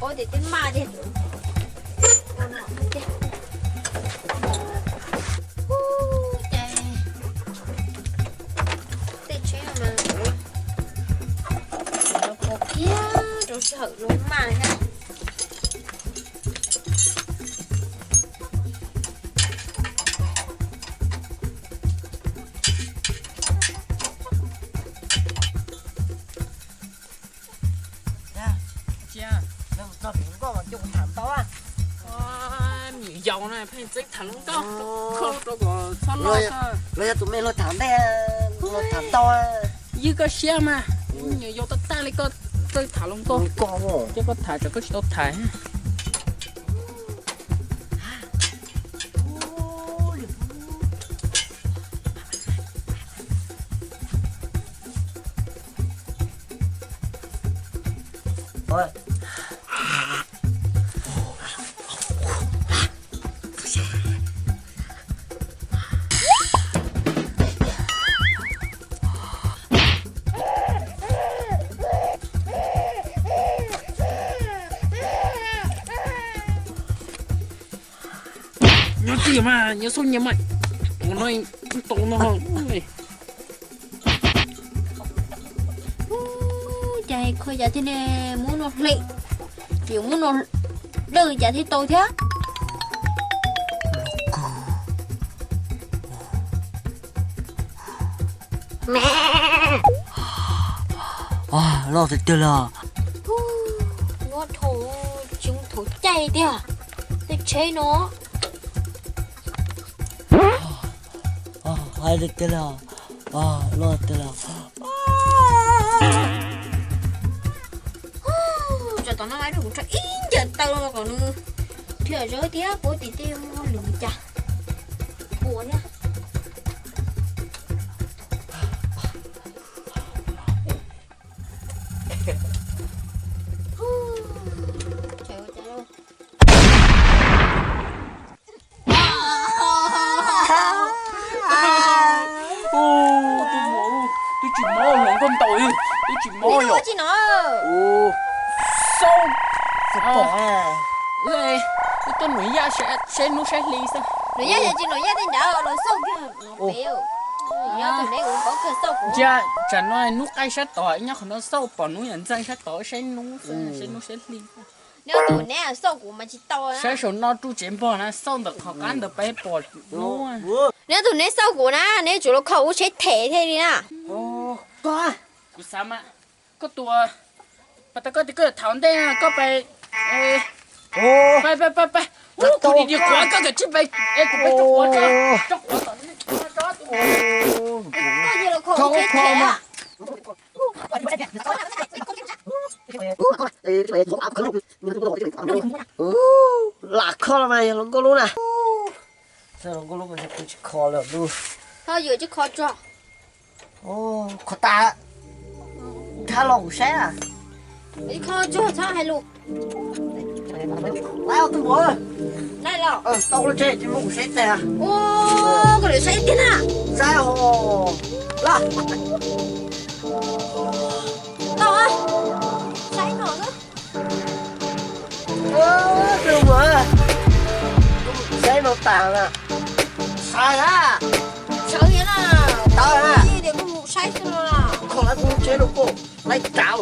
Ua tias twb maj tiag. Ua no tiag. Ub, cas tej tsheb no mas lawv pos kiag rau sij hawm lub maj li thiab. Txog tus nkauj mas coj kuv tham ntau. Me nyuam yaus na pheej txeeb tham hluas nkauj, kho rau kom txhob loj. Los yog tus me luag tham ntej, luag tham ntau. Ywg koj siab mas, me nyuam yaus tag tag li koj txawj tham hluas nkauj, coj koj tham tsam koj tsis tau tham. Nyob twj ywm mas, nyob xauj nyias mas. Tus no tau no. Ub, cas kho yam thiaj li muab no hle, ces muab no dawj cas thiaj tau thiab. Loj tiag tiag li. Ub, nyuaj dhau, tsis muaj thaum caij tiag. Tej tsheb no. Hais tiag tiag li. Loj tiag li. Tsam tom no rau kuv rau ib ncaws taw los kom nws dhia zawv thiab puab tim tej muaj lwm cas ua thiab. Twb tsis mob, hluas nkauj ntaus twb tsis mob yom. Xauj, wb tuaj nuam yaj saib hnub saib hli xwb. Nuam yaj yog tsis nuam yaj tej nrad los xauj kiag no pem. Ntsia, tsam no hnub qaij sab tod, nyob qhov no xauj pom hnub yog ntxeej sab tod saib hnub xwb, saib hnub saib hli. Neb tus neb xauj kuv mas tsis tau. Saib saum no ruj tsev npog na, xauj ntawm qhov qab ntawd peb pom hnub. Neb tus neb xauj kuv na, neb tsuas los kho kuv tsheb them thiaj li na. Kuv xav mas koj tus, pas tas koj tias koj yuav tham ntej koj pais, pais pais pais, ub, kuv nim niam quav koj kav tsij pais, es kuv peb tso quav tso, tso quav tom no tso. Koj yuav los kho kuv tsheb them. Lam kho los mas yog hluas nkauj lub na. Hluas nkauj lub mas yog kuv tsis kho lawm lub. Txhob yuam tsis kho tso. Kho tas, nrhab los kuv saib. Tsis kho tso, txhob hais lus. Laib os tus muam. Laib los. Tau lub tsheb tsis muaj kuv saib tag. Ua, koj lawv saib tiag na. Saib os. Los. Tau, saib no xwb. Tus muam, saib no tas na. Sawv na. Sawv na. Tau na. Tias kuv mus saib xwb no. Kho lawv kuv tsheb los kuv laib tsav.